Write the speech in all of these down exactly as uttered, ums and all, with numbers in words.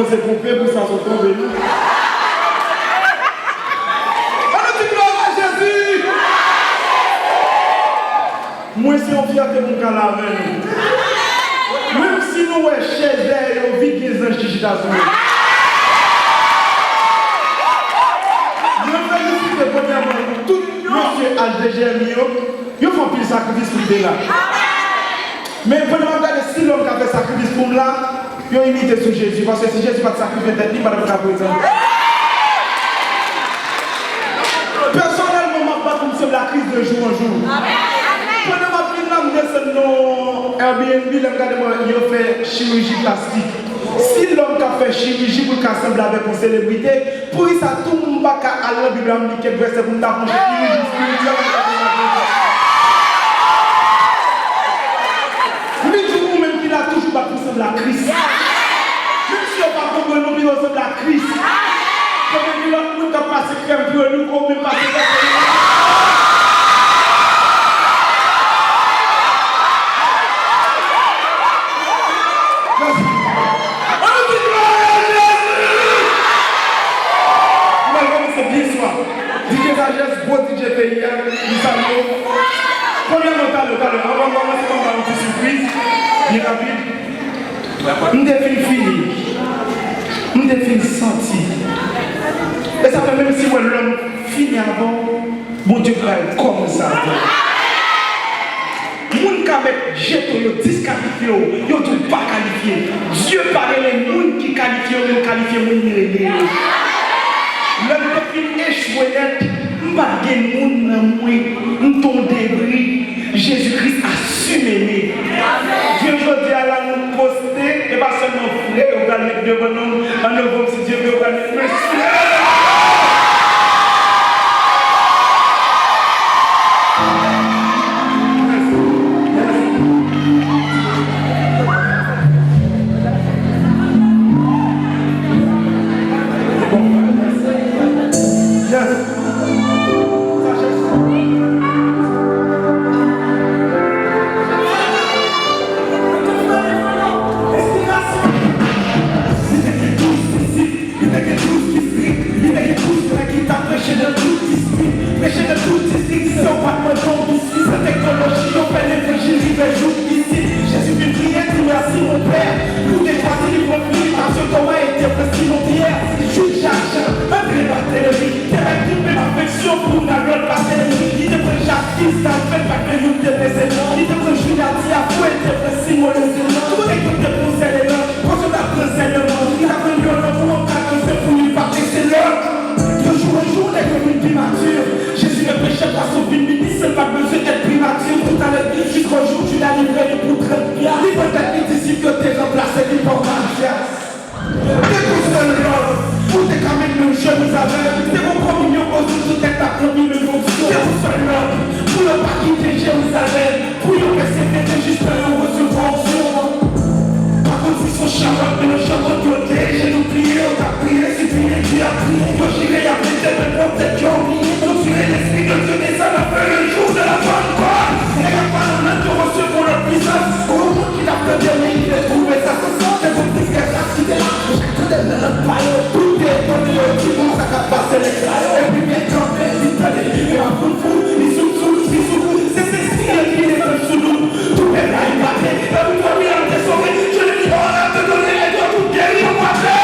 Se twonpe pou sa sot twonpe nou. Ann nou di glwa a Jezi! Mwen se yon fyète pou m ka la avè nou. Menm si nou wè chèz dèyè yo vid, gen zanj ki chita sou yo. Mwen felisite premyèman tout mesye H D G M I yo. Yo fè anpil sakrifis pou m te la. Men pandan m ap gade si lòm ka fè sakrifis pou m la, yo imite sou Jezi, paske si Jezi pa t sakrifye tèt li, m pa t ap ka prezan. Pèsonèlman, m ap bat pou m sanble a Kris de jou an jou. Pandan m ap vin la, m desann nan Airbnb, lè m gade, mwen, yo fè chiriji plastik. Si lòm ka fè chiriji pou l ka sanble avèk yon selebrite, poukisa tou m pa ka al nan Bib la, m li kèk vèsè pou m ta pran chiriji espirityèl pou m ta fè maten sa? M di ou menm ki la, toujou bat pou sanble a Kris. Menm si yo pa konprann ou, pito sanble a Kris. Kote gen lòt moun k ap pase krèm pou yo, nou ko menm pase krèm pou yo. Ann nou di glwa a Jezi! Nou pral kòmanse byen swa. D J Sagesse, gwo D J peyi a, m salye w. Premyèman, talè, talè, anvan m kòmanse, ban m ba w yon ti sipriz, byen rapid. M te fin fini. M te fin santi. E sa fè menm si w wè lòm fini avan w, Bondye pral kòmanse avè w. Moun ka mèt jete w, yo diskalifye w, yo di w pa kalifye. Dye pa rele moun ki kalifye yo, men l kalifye moun li rele yo. Lè m te fin echwe nèt, m pa t gen moun nan mwen, m t on debri. Jezi Kris asime m. Jodi a la, nou poste, e pa sèlman frè yo pral met devan non, an novanm, si Dye vle, yo pral met mesye. Yes. Li te gen douz disip, li te gen douz distrik, li te gen douz frè ki t ap preche nan tout distrik. Preche nan tout distrik, san w pa t mande yon biswi, san teknoloji, yo fè levanjil rive jouk isit. Jezi vin priye, di, mèsi, mon Pè, pou de twa delivran li, Matye, Toma, e de frè Simon Pyè, Jid, Jak, Jan, Andre, Bathelemi, te bay tout menm afeksyon pou Nalòt Bathelemi. Li te pran Jakis, Dalfèt, Bathelemi, te peze nan. Li te pran Jida, Dyafou, e de frè Simon Lezelan. Tout ekip te pran zèlelan. Kote w t ap pran zèlelan, li t ap pran yon lòt pou yon kadanse pou li pa prese lòt. De jour en jour, nèg yo vin pi mati. Jezi te preche pwason vin minis, l pa t bezwen èd primati. Tout a legliz jiskojou Jida livre li pou trant pya. Li pran tèt li, disip yo te ranplase li pa Matyas. Te gon sèl lòd pou te ka mennen w Jerizalèm. Te gon kominyon koze tout tèt t ap ranpli menm fonksyon. Te gon sèl lòd pou yo pa kite Jerizalèm. Pou yo pèsevere jistan yo resevwa onksyon an. Pa konn si se yon chawòt, men yon chawòt yo te, jenou pliye, yo t ap priye, sipliye, Dye ap priye. Yo jire, y ap mete men pwòp tèt yo, bliye. Yo tire lespri de Dye desann an feu le jour de la Pentecôte. Nèg ap pale an lang, yo resevwa lòt pwisans. Gon moun ki t ap tande, men li te twouve sa san sans. Se pou ti frè sa ki te la. Tande nan lang pa yo, tout te etone, yo di, bon, sa k ap pase nèg sa yo? Epi byen kanpe, li tande, li pa fout fou, li sou, sou, li sou, se Sentespri a ki desann sou nou. Tout pèp la epate, epi twa mil âmes te sove, je le dis haut et à te donner les doigts pour guérir, Watè.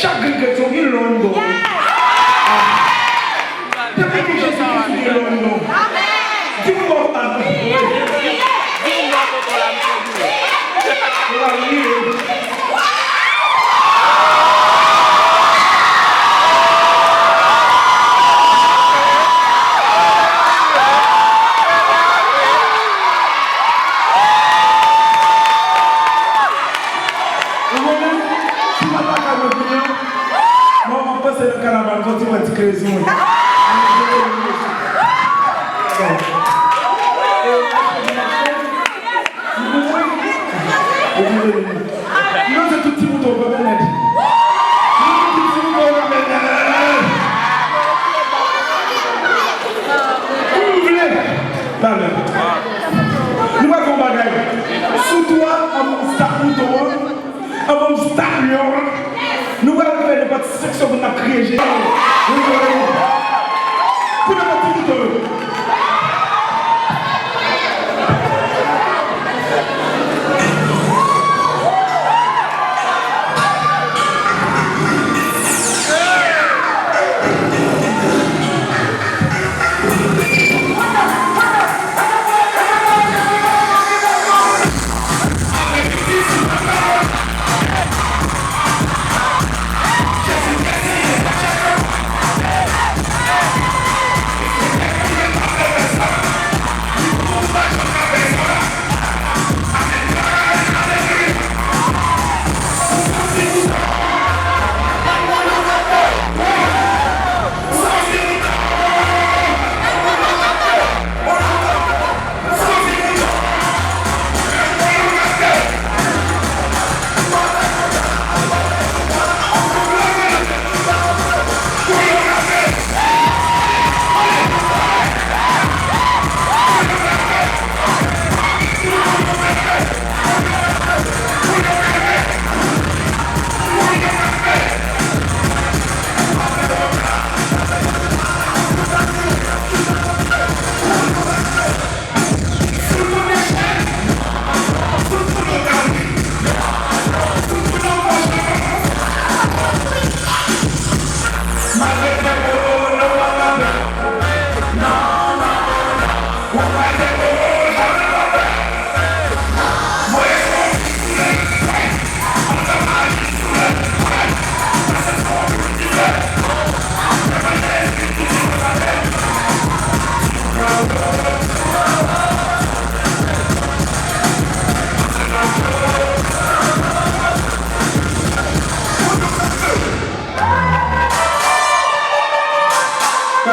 Chak grenn kretyen gen lò anndan w. Depi gen Jezi Kris, ou gen lò anndan w. Di moun bò w pa. Ou pa bliye. Ou konnen, si m ap lakay mwen kounye a, mwen, mwen panse nan kanaval, m santi mwen ti krezi mwen. Ou konnen, ou konnen, nou se tout ti mouton, ou konnen nèt. Nou tout ti mouton, ou konnen nèt. Kou nou vle. Talè. Nou pral fè yon bagay. Sou twa, anvan m start mouton an, anvan m start lyon an, nou pral fè nenpòt senk segonn n ap kriye Jezi. Pou nenpòt ti mouton yo.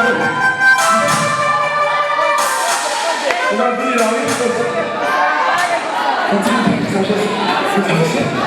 Ou nan vini la, wi. Yon ti, ti, ti, ti, ti, ti, ti, ti,